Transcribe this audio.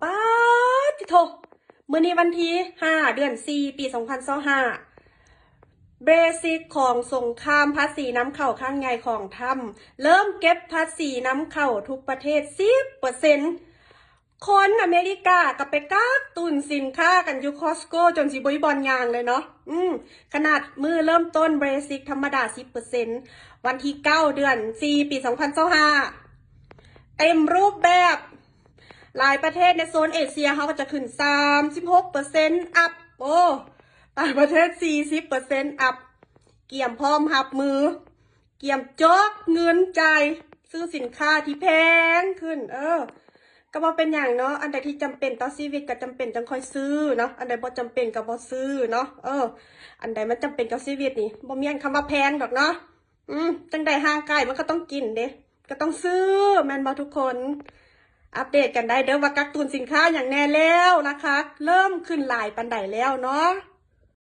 ປາດຕິໂທ ມື້ນີ້ວັນທີຫ້າ ເດືອນສີ່ ປີສອງພັນຊາວຫ້າ ເບສິກຂອງສົງຄາມພາສີນຳເຂົ້າຄັ້ງໃຫຍ່ຂອງທຳ ເລີ່ມເກັບພາສີນຳເຂົ້າທຸກປະເທດສິບເປີເຊັນ. ຄົນອາເມລິກາກໍໄປກັກຕຸນສິນຄ້າກັນຢູ່ Costco ຈົນຊິບໍ່ມີບ່ອນຍ່າງເລີຍເນາະ. ອືມ ຂະໜາດມື້ເລີ່ມຕົ້ນເບສິກທຳມະດາສິບເປີເຊັນ ວັນທີເກົ້າ ເດືອນສີ່ ປີສອງພັນຊາວຫ້າ ເຕັມຮູບແບບ. ຫຼາຍປະເທດໃນໂຊນເອເຊຍເຮົາກໍຈະຂຶ້ນສາມສິບຫົກເປີເຊັນອັບ. ໂອ້ ບາງປະເທດສີ່ສິບເປີເຊັນອັບ. ກຽມພ້ອມຮັບມື ກຽມຈອກເງິນຈ່າຍຊື້ສິນຄ້າທີ່ແພງຂຶ້ນ. ເອີ ກໍບໍ່ເປັນຫຍັງເນາະ, ອັນໃດທີ່ຈຳເປັນຕໍ່ຊີວິດກໍຈຳເປັນຈັ່ງຄ່ອຍຊື້ເນາະ, ອັນໃດບໍ່ຈຳເປັນກໍບໍ່ຊື້ເນາະ. ເອີ ອັນໃດມັນຈຳເປັນກັບຊີວິດນີ້ ບໍ່ມີອັນຄຳວ່າແພງດອກເນາະ. ອືມ ຈັ່ງໃດຮ່າງກາຍມັນກໍຕ້ອງກິນເດ້ ກໍຕ້ອງຊື້ ແມ່ນບໍ່ທຸກຄົນ? ອັບເດດກັນໄດ້ເດີ້ວ່າກັກຕຸນສິນຄ້າຫຍັງແດ່ແລ້ວ, ລາຄາເລີ່ມຂຶ້ນຫຼາຍປານໃດແລ້ວເນາະ.